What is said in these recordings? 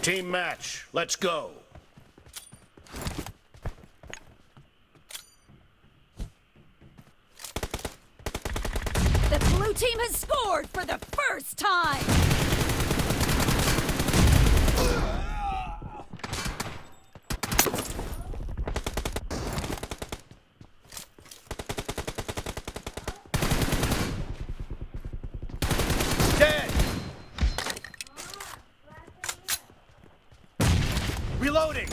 Team match. Let's go. The blue team has scored for the first time. Dead. Reloading.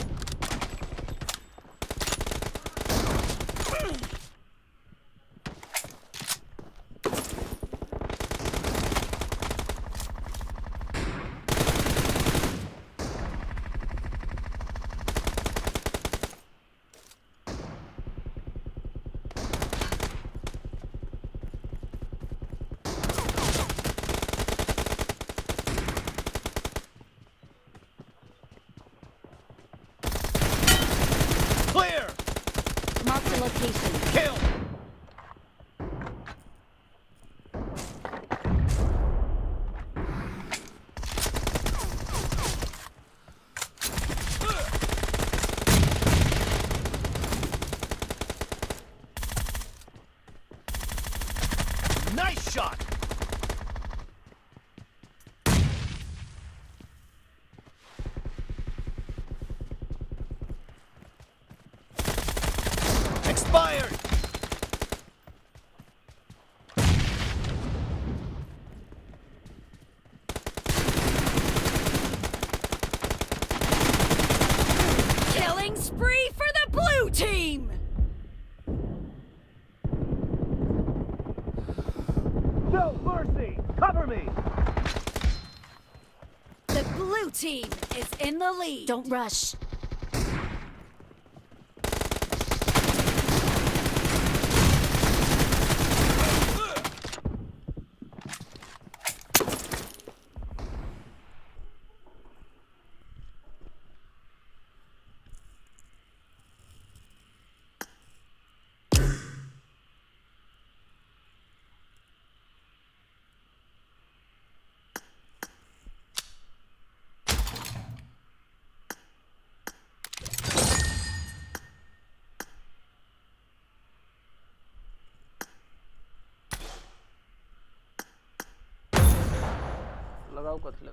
Clear. Mark the location. Kill. Nice shot. Expired. Killing spree for the blue team. No mercy. Cover me. The blue team is in the lead. Don't rush. लगाऊ कथले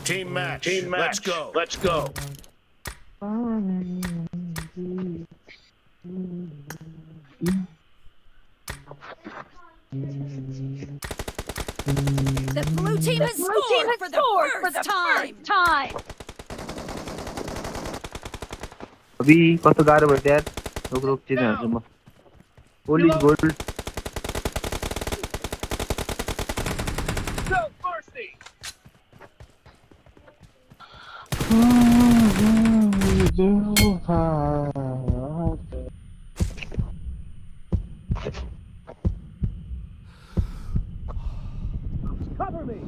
Team match. Team match. Let's go. Let's go. The blue team has scored for the first time. अभी कस्तो गाह्रो भयो यार रोक रोक change हान्छु म old is gold No mercy. Cover me.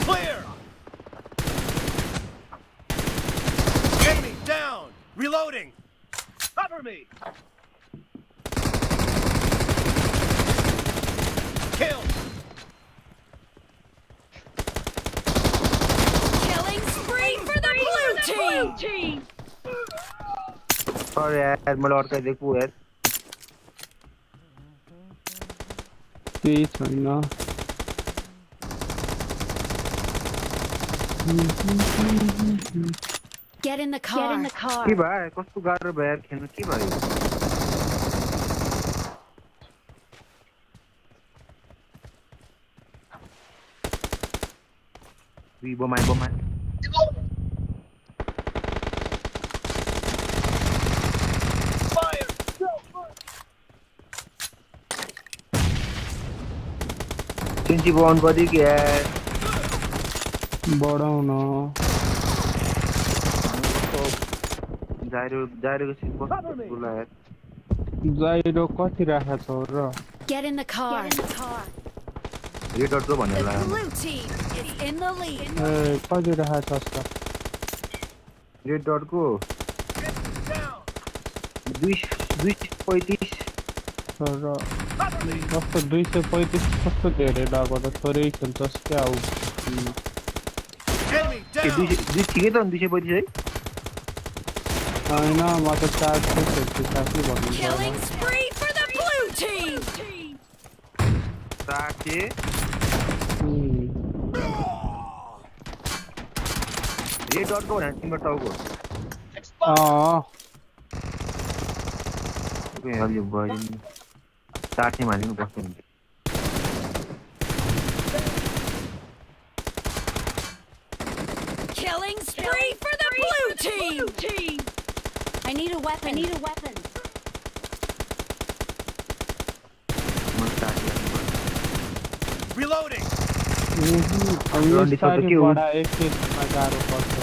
Clear. Enemy down. Reloading. Cover me. Kill. Killing spree for the blue team. Sorry यार मलाई अड्काइदिएको यार केही छैन Get in the car. Get in the car. के भयो कस्तो गाह्रो भयो यार खेल्नु के भयो We बमाए बमाए Fire. चिन्ची बम गरिदियो कि यार बढाउन जाइरो जाइरो को सिम कस्तो ठुलो यार। जाइरो कति राखेको छ र? Get in the car. Red dot को भनेर The लाग्यो। blue team is in the lead. ए कति राखेको छ त? रेड डट को 2 2 35 र कस्तो 235 कस्तो धेरै लगाएको त थोरै खेल्छस् क्या हौ। Enemy के down. दुई ठिकै त 235 है? हैन म त 400 खेल्छु साथी भन्नु। Killing spree for the blue team. 400 red dot को भनेर तिम्रो टाउको। अँ अलि भयो नि 400 हालिनु पर्छ नि। Killing spree for the blue team. I need a weapon. I need a weapon. म 400 हाल्नु पर्छ। Reloading. अब रन्डी छ त यसरी के हो? बढा एकैछिनमा गाह्रो पर्छ।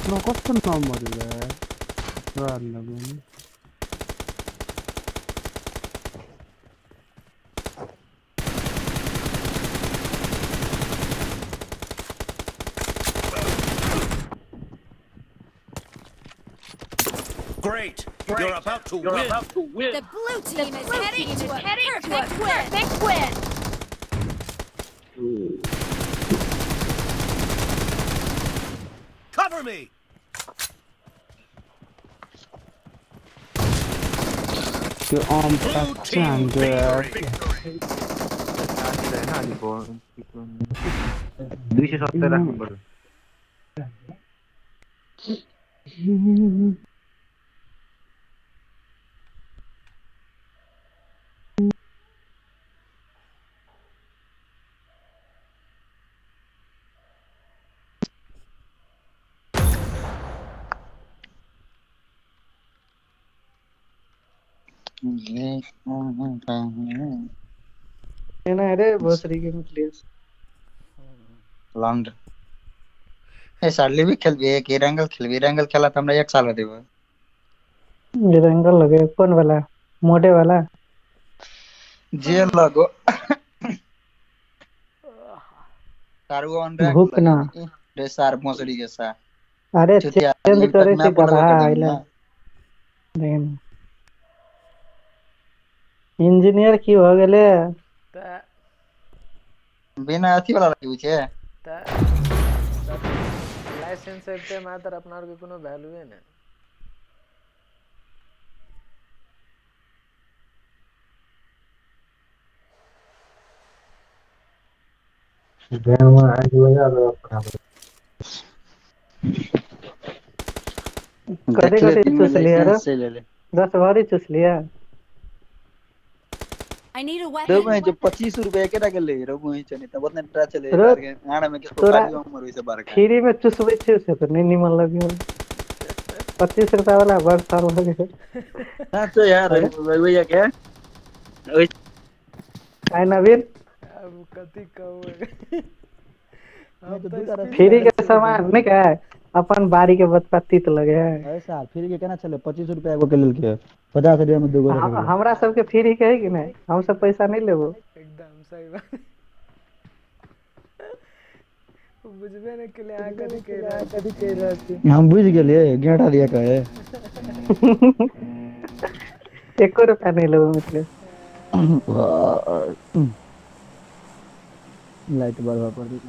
ल कस्तो नम्बर यार। Great. You're about to win. The blue team is heading to a perfect win. Cover me. त्यो अम Blue प्याच team हान्थ्यो यार। victory. 400 हैन अलि भयो 270 राख्नु पर्छ। अरे भोसड़ी के प्लेयर्स लॉन्ग ए साली भी खेलबी एक एरेंगल खेलबी। एरेंगल खेला त हमरा 1 साल हो देबो। रंगल लगे कौन वाला मोटे वाला जे लगो सारू ऑन रैक भूख ना। रे सार भोसड़ी के सा अरे चुतिया चेंज तक करे ना से पड़बे गधा करम आइला ना। देखिन इंजीनियर की हो गेले। तऽ बिना अथी वाला लगै छै। तऽ लाइसेंस अबिते मात्र अपना आरके कोनो वैल्यूए नहि। कथी देखले कथी दिन में चूस लिया रे? लाइसेंस से ले ले। 10 भरी चूस लिया। I need a रो weapon. बहिं जो 25 रुपया के टाके ले रो बहिं चने त बतने टा चले रो यार के आड़ा में किसको तोरा पारी उमर वैसे बार का। फ्री में चुसबै छै से त नहीं निमन लगे। 25 रुपया वाला बड़ साल हो गेल। ना तो यार अरे भैया के ओइ आइ नवीन आब कथी कहू हम तऽ स्पीड फ्री के सामान नहीं का अपन बाड़ी के बतपा तीत लगे है। ऐसा फ्री के केना चले 25 रुपया एगो के लेल के 50 रुपया में दूगो रख गेलै। हमरा सबके फ्री के है कि नहीं? हम सब पैसा नहीं लेबो। एकदम सही बात बुझबे नहि केलियै अहाँ कथी कहि रहल छी। हम बुझ गेलियै गेंडा दिया कहे। एको रुपया नहीं लेबो मिथिलेश। लाइट बढ़वा पड़ी।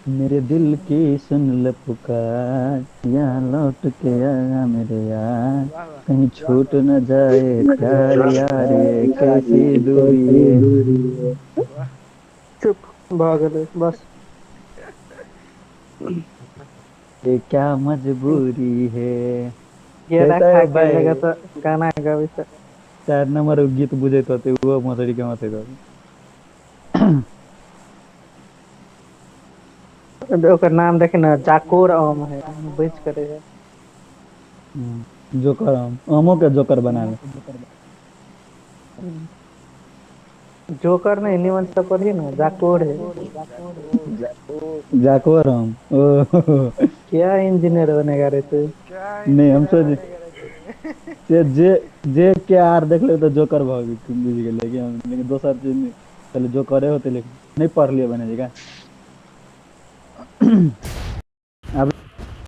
मेरे दिल की सुन ले पुकार यहाँ लौट के आ मेरे यार वाह वाह कहीं छूट न जाए प्यार यार ये कैसी दूरी है। वाह चुप भऽ गेलै बस। ये क्या मजबूरी है। गेरा कैसा खा है के भाई? लगे तऽ गाना गाबै छै। 4 नंबर गीत बुझैत होतै उहो मसरी के हँसैत होतै। ओकर नाम देखे ना, जाकोर आम है, बच करे है। जोकर आम, आमो के जोकर बना ले। जोकर नहीं, निमन से पढ़ी ना, जाकोर है। जाकोर आम। ओ क्या इंजीनियर बनेगा रे तू? क्या नहीं, हम इंजीनियर सोच बनेगा रे तू? से जे जे के आर देख ले तो जोकर भऽ गेल, बुझि गेलियै कि हम, लेकिन दोसर चीज नहि पहिले जोकरे होते, लेकिन नहीं पढ़लियै बने जगह। अब